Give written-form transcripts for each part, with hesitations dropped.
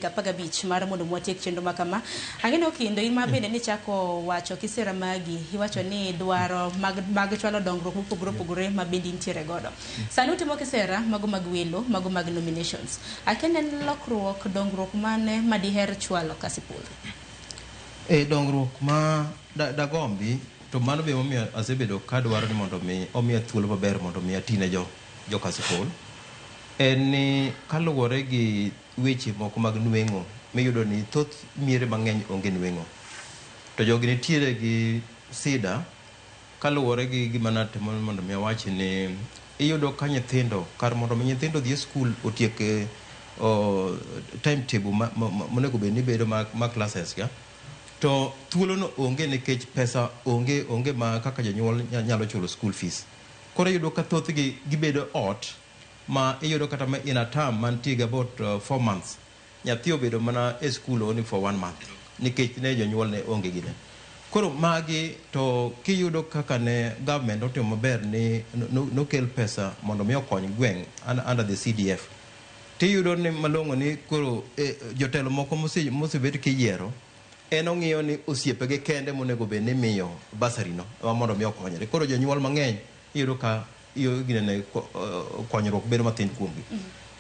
15 mar mondo mwatiek chenro ma kama. Ang'e ni Okindo in ma bende nichako wacho kisera magi, iwacho ni dwaro mag, mag chwalo dongruok mopogore opogore ma bende intiere godo. Sani utimo kisera mago mag welo, mago mag nominations. Akia ni en lokruok, dongruok mane ma diher chwalo Kasipul? E dongruok ma dagombi to mano be momiyo asebedo kadwaro ni mondo mi omiya thuolo maber mondo mi atine jo jo Kasipul en ni kaluwore gi weche moko mag nweng'o miyudo ni thoth miere mang'eny onge nweng'o to jogi nitiere gi sida kaluwore gi gima natemo mondo mi awachi ni iyudo ka nyithindo kar mondo mi nyithindo odhi e skul otiek timetable monego bed ni bedo ma classes ga to thuolo no onge nikech pesa onge onge ma kaka jonyuol nyalo chulo school fees. Koro iyudo ka thothgi gibedo ot ma iyudo kata ma in a term mantie gi about 4 months, nyathi obedo mana e school only for one month nikech ne jonyuol ne onge gine. Koro magi to kiyudo kaka ne government otimo maber ni nokel pesa mondo mi okony gweng' under the CDF, tiyudo ni malong'o ni koro jotelo moko mosebet kiyiero en ong'iyo ni osiepege kende monego bed ni imiyo bursary no ema mondo mi okonyre. Koro jonyuol mang'eny iyudo ka iyo ginene konyruok bedo mathin kuomgi.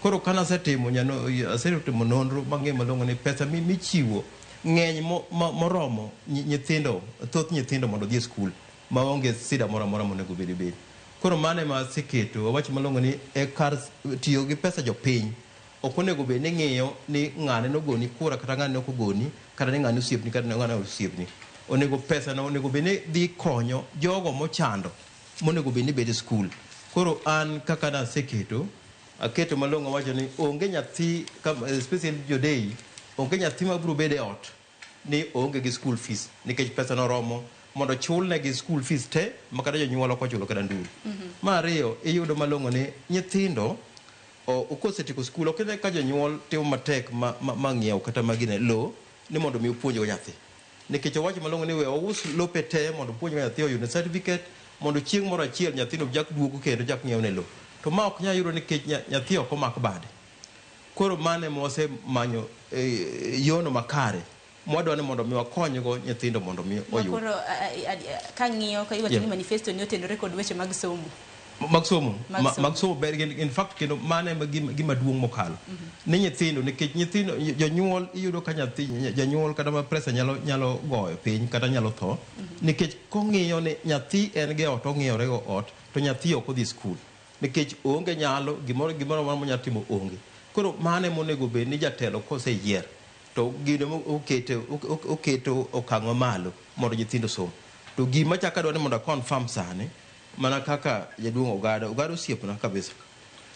Koro kana asetimo nyano asetimo nonro mang'eyo malong'o ni pesa michiwo ng'eny moromo nyithindo, thoth nyithindo mondo odhi e skul maonge sida moro amora monego bed bed. Koro mano ema aseketo awacho malong'o ni e kar tiyo gi pesa jopiny ok onego bed ni ng'iyo ni ng'ane nogoni kura kata ng'ane ok ogoni kata ni ng'ane osiepni kata ng'ane ok osiepni. Onego pesa no onego bed ni dhi konyo jogo mochando monego bed ni bedo e skul. Koro an kaka naseketo aketo malong'o awacho ni onge nyathi, especially jodei, onge nyathi mabiro bedo e ot ni oonge gi school fees nikech pesa no romo mondo chulnegi school fees te ma kata jonyuol ok ochulo kata nduru. Mar ariyo, iyudo malong'o ni nyithindo kosetieko skul ok ine ka jonyuol timo matek ma ng'iew kata magine lo ni mondo mi opuonjgo nyathi nikech owacho malong'o ni we ous lope te mondo opuonjgo nyathi oyud certificate mondo chieng' moro achiel nyathino chak duogo kendo chak ng'iew ne lo to ma ok nyal yudo nikech nyathi ok omak bade. Koro mano ema wasemanyo yono makare mwadwa ni mondo mi wakonygo nyithindo mondo mi oyud. Koro kang'iyo ka iwacho ni manifesto ni otenore kod weche mag somo. Mag somo. Mag somo ber in fact, kendo mano ema gima duong' mokalo ni nyithindo nikech nyithindo jonyuol iyudo ka nyathi janyuol kata ma pressure nyalo goyo piny kata nyalo tho nikech kong'iyo ni nyathi en gi ot ong'iyore go ot to nyathi ok odhi skul nikech oonge nyalo gimoro amora monyalo timo onge. Koro mano ema onego bed ni jatelo koseyier to gino okete oketo okang' mamalo mondo nyithindo osom. To gima chak adwa ni mondo a confirm sani mana kaka jaduong' Ogada osiepna kabisa.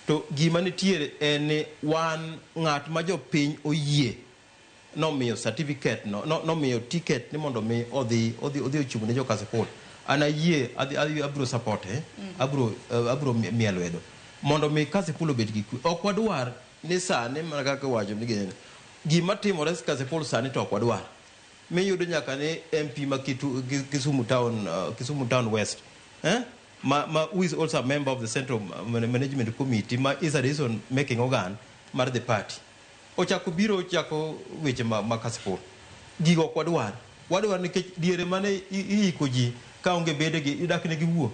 To gima nitiere en ni wan ng'at ma jopiny oyie nomiyo certificate no, nomiyo ticket ni mondo mi odhi ochung' ne jo Kasipul. An ayie adhi abiro support abiro miye lwedo mondo mi Kasipul obed gi kwe. Ok wadwar ni sani mana kaka iwacho ni gini gima timore Kasipul sani to ok wadwar. Miyudo nyaka ni MP ma Kisumu Town, Kisumu Town West, ma who is also a member of the Central Management Committee ma is a decision making organ mar the party. Ochako biro ochako weche ma Kasipul. Gigo ok wadwar. Wadwar nikech diere mane iiko ji kaonge bedegi idak ne giwuo.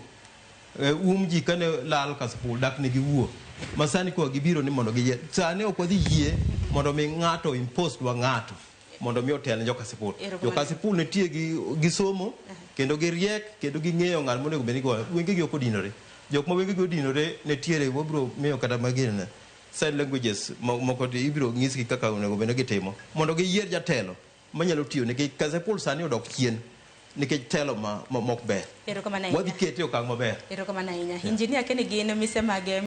Ji kane lal Kasipul dak ne giwuo. Ma sani koro gibiro ni mondo giyier. Sani ok wadhi yie mondo mi ng'ato impose dwa ng'ato mondo mi otel ne jo Kasipul. Jo Kasipul nitie gi somo kendo giriek kendo ging'eyo ng'at monego bed ni goyo. Wengegi ok odinore. Jok ma wengegi odinore nitiere wabiro miyo kata magine sign languages moko ibiro nyisgi kaka onego bed ni gitimo mondo giyier jatelo manyalo tiyo nikech Kasipul sani odok chien nikech telo ma mok ber. Erokamano ahinya. Wadhi kete e okang' maber. Erokamano ahinya. Engineer Kenny gin mise mage